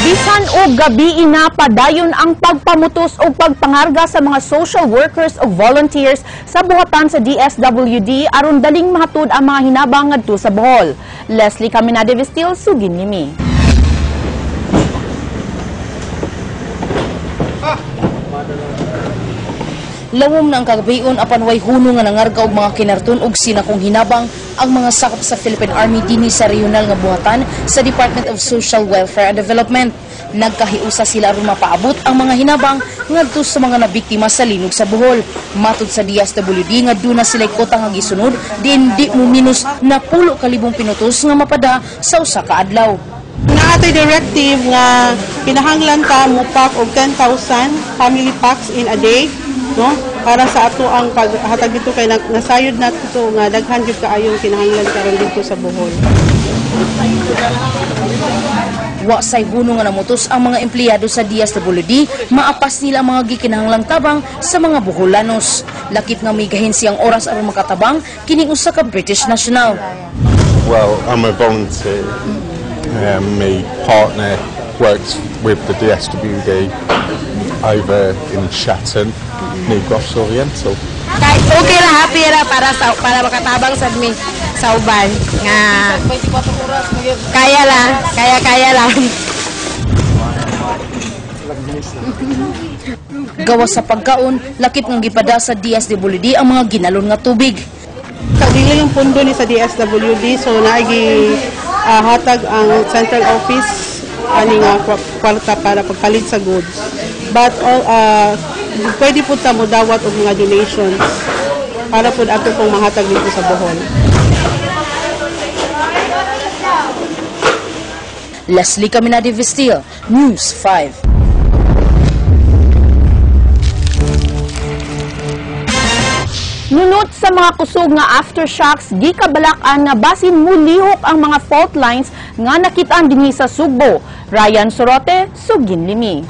Bisan og gabi ina, padayon ang pagpamutos og pagpangarga sa mga social workers ug volunteers sa buhatan sa DSWD aron daling mahatod ang mga hinabang ngadto sa Bohol. Leslie Caminade Vestil, sugin nimi. Lawom na ang kagabion apan way huno nga nangarga og mga kinarton og sinakong hinabang ang mga sakop sa Philippine Army dinhi sa regional nga buhatan sa Department of Social Welfare and Development. Nagkahiusa sila aron mapaabot ang mga hinabang ngadto sa mga nabiktima sa linog sa Bohol. Matud sa DSWD nga duna sila kota nga gisunod diin di mo minus na 10,000 pinutos nga mapada sa usa ka adlaw. Naa tay directive nga kinahanglan ta mo pack og 10,000 family packs in a day, no? Para sa ato ang paghatag dito kay nasayod nato nga daghan gyud kaayong kinahanglan karon dito sa Bohol. Wa say huno nga namutos ang mga empleyado sa DSWD, maapas nila ang mga gikinahanglang tabang sa mga Boholanos. Lakip nga migahin siyang oras aron makatabang kining usa ka British national. Well, I'm a volunteer. My partner works with the DSWD over in Chatton, Negros Oriental. Kahit okay ra, happy ra para makatabang sad mi sa uban nga kaya lang, kaya kaya lang. Gawas sa pagkaon, lakip nga gipada sa DSWD ang mga ginalon nga tubig. Dili yung pundo ni sa DSWD, so naagi hatag ang central office ani nga kwarta para pagpalit sa goods. But all pwede po ta mo dawat og mga donations para pud ato pong mahatag dito sa Bohol. Leslie Caminade Vestil, News 5. Nunot sa mga kusog nga aftershocks, gikabalak-an nga basin mulihok ang mga fault lines nga nakitaan dinhi sa Sugbo. Ryan Sorote, sugin limi.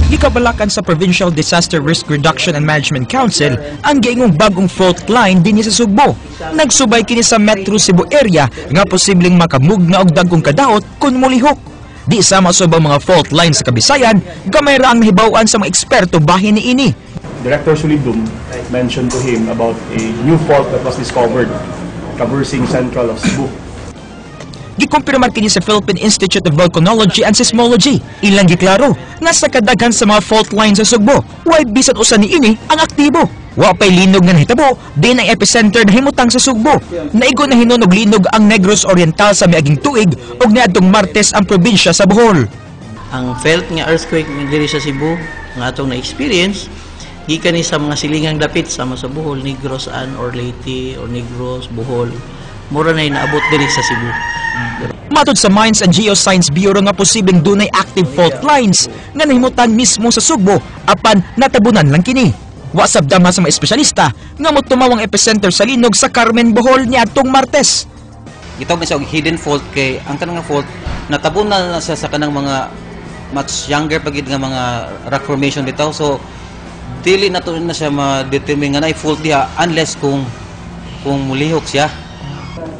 Gikabalakan sa Provincial Disaster Risk Reduction and Management Council ang giingong bagong fault line dinhi sa Sugbo. Nagsubay kini sa Metro Cebu area nga posibleng makamugna og dagkong kadaot kun mulihok. Di sama sa ubang mga fault line sa Kabisayan, gamay ra ang nahibaw-an sa mga eksperto bahin niini. Director Solidum mentioned to him about a new fault that was discovered traversing central of Cebu. Gikumpirmar kini sa Philippine Institute of Volcanology and Seismology. Ilang giklaro nga sa kadaghan sa mga fault lines sa Sugbo, way bisan usa niini ang aktibo. Wa pay linog nga nahitabo, din ang epicenter nahimutang sa Sugbo. Naigo na hinon og linog ang Negros Oriental sa miaging tuig ug niadtong Martes ang probinsya sa Bohol. Ang felt nga earthquake diri sa Cebu nga atong na-experience gikan ni sa mga silingang dapit sama sa Bohol, Negros an or Leyte or Negros, Bohol. Mura na inaabot diri sa Cebu. Matod sa Mines and Geoscience Bureau nga posibleng dunay active fault lines nga nahimutan mismo sa Sugbo apan natabunan lang kini. Wa sabdama sa mga espesyalista nga motumaw ang epicenter sa linog sa Carmen, Bohol niadtong Martes. Gitawag na siya og hidden fault kay ang kanang fault natabunan na siya sa kanang mga much younger pa gid nga mga rock formation bitaw, so dili na to na siya ma-determine nga naay fault diha unless kung mulihok siya.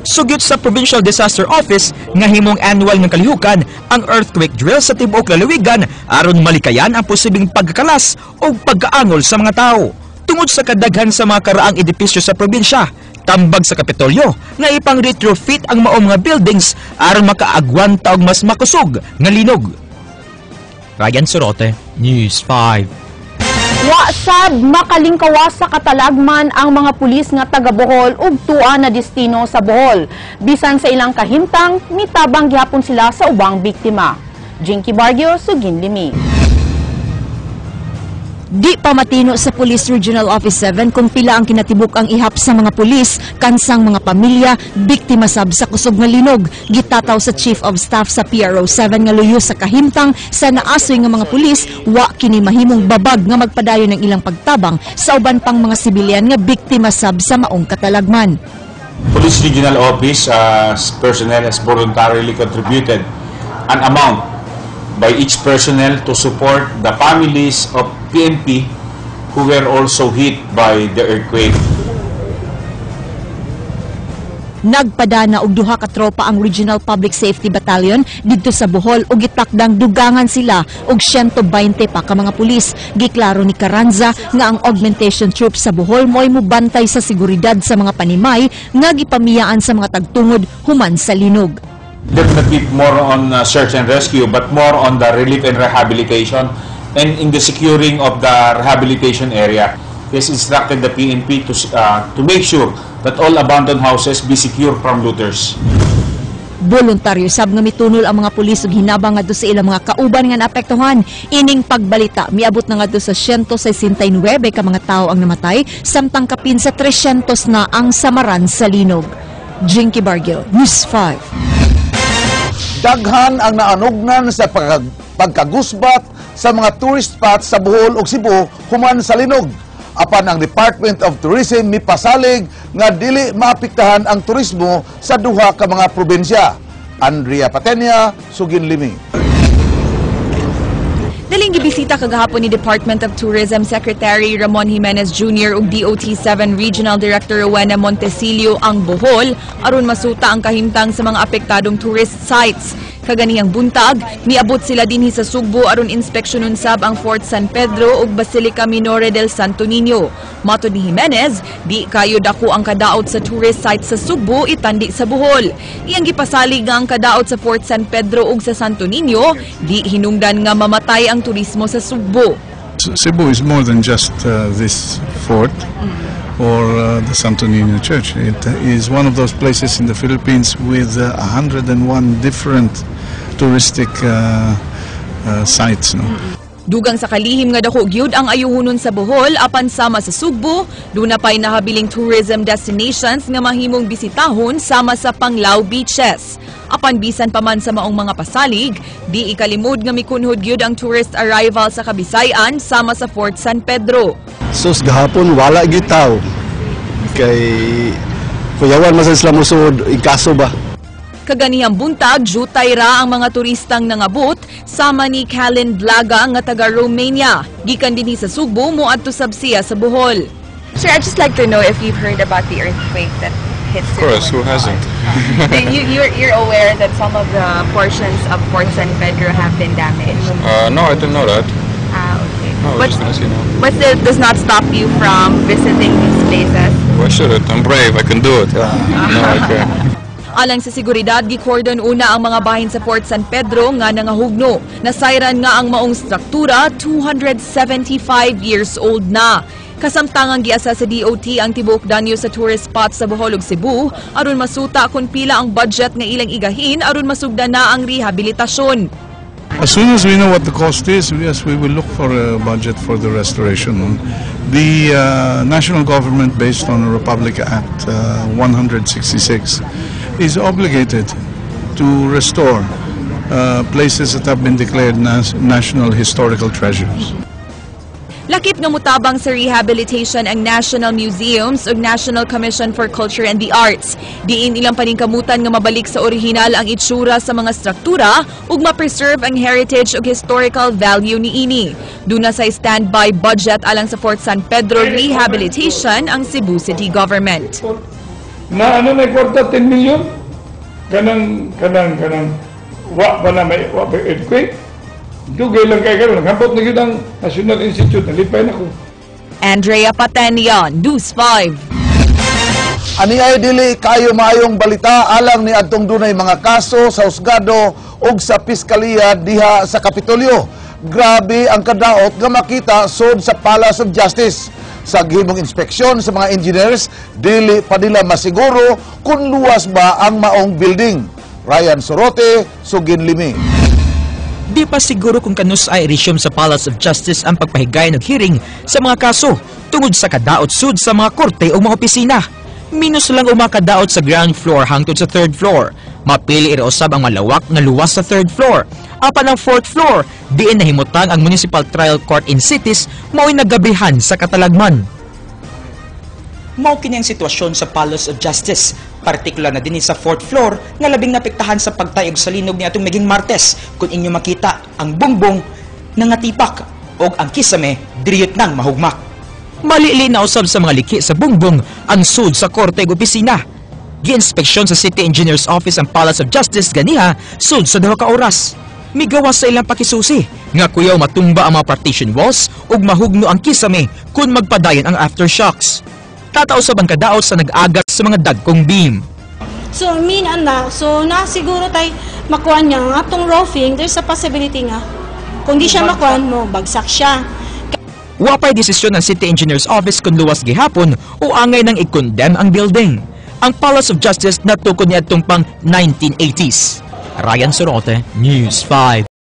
Sugyot sa Provincial Disaster Office nga himong annual nga kalihukan ang earthquake drill sa tibuok lalawigan aron malikayan ang posibleng pagkakalas o pagkaangol sa mga tao. Tungod sa kadaghan sa mga karaang edipisyo sa probinsya, tambag sa Kapitolyo nga ipang retrofit ang maong mga buildings aron makaagwanta og mas makusog nga linog. Ryan Sorote, News 5. Wa sab makalingkawas sa katalagman ang mga pulis nga taga Bohol ug tua na destino sa Bohol. Bisan sa ilang kahimtang, mitabang gihapon sila sa ubang biktima. Jinky Barrio, Sugin Limi. Di pa matino sa Police Regional Office 7 kung pila ang kinatibuk ang ihap sa mga pulis, kansang mga pamilya, biktima sab sa kusog nga linog. Gitataw sa Chief of Staff sa PRO 7 nga luyo sa kahimtang sa naasoy nga mga pulis, wa kini mahimong babag nga magpadayon ng ilang pagtabang sa uban pang mga sibilyan nga biktima sab sa maong katalagman. Police Regional Office personnel has voluntarily contributed an amount by each personnel to support the families of PNP who were also hit by the earthquake. Nagpadana og duha ka tropa ang Regional Public Safety Battalion didto sa Bohol ug gitakdang dugangan sila og 120 pa ka mga pulis. Giklaro ni Carranza nga ang augmentation troops sa Bohol mo'y mubantay sa seguridad sa mga panimay nga gipamiyaan sa mga tagtungod human sa linog. Definitely more on search and rescue, but more on the relief and rehabilitation and in the securing of the rehabilitation area. He has instructed the PNP to make sure that all abandoned houses be secure from looters. Voluntaryo sab nga mitunol ang mga pulis ug hinabang ngadto sa ilang mga kauban nga naapektuhan. Ining pagbalita miabot na ngadto sa 169 ka mga tawo ang namatay, samtang kapin sa 300 na ang samaran sa linog. Jinky Bargil, News 5. Daghan ang naanugnan sa pagkagusbat sa mga tourist spots sa Bohol ug Cebu human sa linog. Apan ang Department of Tourism mipasalig nga dili maapektahan ang turismo sa duha ka mga probinsya. Andrea Patenia, sugin limi. Daling gibisita kagahapon ni Department of Tourism Secretary Ramon Jimenez Jr. ug DOT 7 Regional Director Rowena Montecillo ang Bohol aron masuta ang kahimtang sa mga apektadong tourist sites. Kaganihang buntag, miabot sila dinhi sa Sugbo aron inspeksyonon sab ang Fort San Pedro ug Basilica Minore del Santo Niño. Matod ni Jimenez, di kayo dako ang kadaot sa tourist site sa Sugbo itandi sa Bohol. Iyang gipasalig nga ang kadaot sa Fort San Pedro ug sa Santo Niño, di hinungdan nga mamatay ang turismo sa Sugbo. Cebu is more than just this fort or the Santo Niño Church. It is one of those places in the Philippines with 101 different touristic sites. No? Dugang sa kalihim nga dako gyud ang ayuhonon sa Bohol apan sama sa Sugbo, duna pay nahabiling tourism destinations nga mahimong bisitahon sama sa Panglao Beaches. Apan bisan pa man sa maong mga pasalig, di ikalimod nga mikunhod gyud ang tourist arrival sa Kabisayan sama sa Fort San Pedro. Sus, gahapon wala gyud tao. Kay kuyawan man sa sila mosuod ikaso ba. Kaganihang buntag, jutay ra ang mga turistang nangabot sama ni Calin Blaga nga taga Romania. Gikan dinhi sa Sugbo, moadto sab siya sa Bohol. Sir, I'd just like to know if you've heard about the earthquake that hit Of course, who hasn't? You're aware that some of the portions of Fort San Pedro have been damaged? No, I didn't know that. Ah, okay. No, I was just gonna see now. But still, it does not stop you from visiting these places? Why should it? I'm brave. I can do it. Yeah. No, okay. Alang sa seguridad, gikordon una ang mga bahin sa Fort San Pedro nga nangahugno. Nasayran nga ang maong struktura, 275 years old na. Kasamtangang giasa sa DOT ang tibuok danyo sa tourist spots sa Bohol ug Cebu aron masuta kung pila ang budget nga ilang igahin aron masugdan na ang rehabilitasyon. As soon as we know what the cost is, yes, we will look for a budget for the restoration. The national government, based on Republic Act 166, is obligated to restore places that have been declared national historical treasures. Lakip nga mutabang sa rehabilitation ang National Museums ug National Commission for Culture and the Arts. Diin ilang paningkamutan nga mabalik sa orihinal ang itsura sa mga struktura ug ma-preserve ang heritage ug historical value niini. Duna sa standby budget alang sa Fort San Pedro rehabilitation ang Cebu City Government. Na ano na kwarta, 10 million kanang wa pa na may wa pa earthquake, dugay lang kay karon, hambot na gyud ang National Institute, nalipay na ko. Andrea Patenia, News 5. Ani ay dili kayo maayong balita alang ni adtong dunay mga kaso sa husgado ug sa piskaliya diha sa Kapitolyo. Grabe ang kadaot nga makita sud sa Palace of Justice. Sa gihimong inspeksyon sa mga engineers, dili pa nila masiguro kung luwas ba ang maong building. Ryan Sorote, sugin limi. Di pa siguro kung kanus ay resume sa Palace of Justice ang pagpahigayon og hearing sa mga kaso tungod sa kadaot sud sa mga korte o mga opisina. Minus lang ang mga kadaot sa ground floor hangtod sa third floor. Mapili ira usab ang malawak nga luwas sa third floor. Apan ang fourth floor, diin nahimutang ang Municipal Trial Court in Cities, mao'y nagabrihan sa katalagman. Mao kini ang sitwasyon sa Palace of Justice, partikular na dinhi sa fourth floor nga labing napektahan sa pagtayog sa linog ni atong maging Martes. Kung inyo makita ang bungbong nangatipak og ang kisame diriyot nang mahugmak. Malili na usab sa mga liki sa bungbong ang sud sa korte ug opisina. Giinspeksyon sa City Engineer's Office ang Palace of Justice ganiha sud sa 2 ka oras. Migawas sa ilang pakisusi nga kuyaw matumba ang mga partition walls ug mahugno ang kisame kung magpadayon ang aftershocks. Tataw sa bangkadaot sa nag-agat sa mga dagkong beam. So, mean ana, so na siguro tay makuha niya ang atong roofing, there's a possibility nga kung di siya makuha mo, bagsak siya. Wapay desisyon ng City Engineer's Office kung luwas gihapon o angay nang i-condemn ang building. Ang Palace of Justice natukod niadtong pang 1980s. Ryan Sorote, News 5.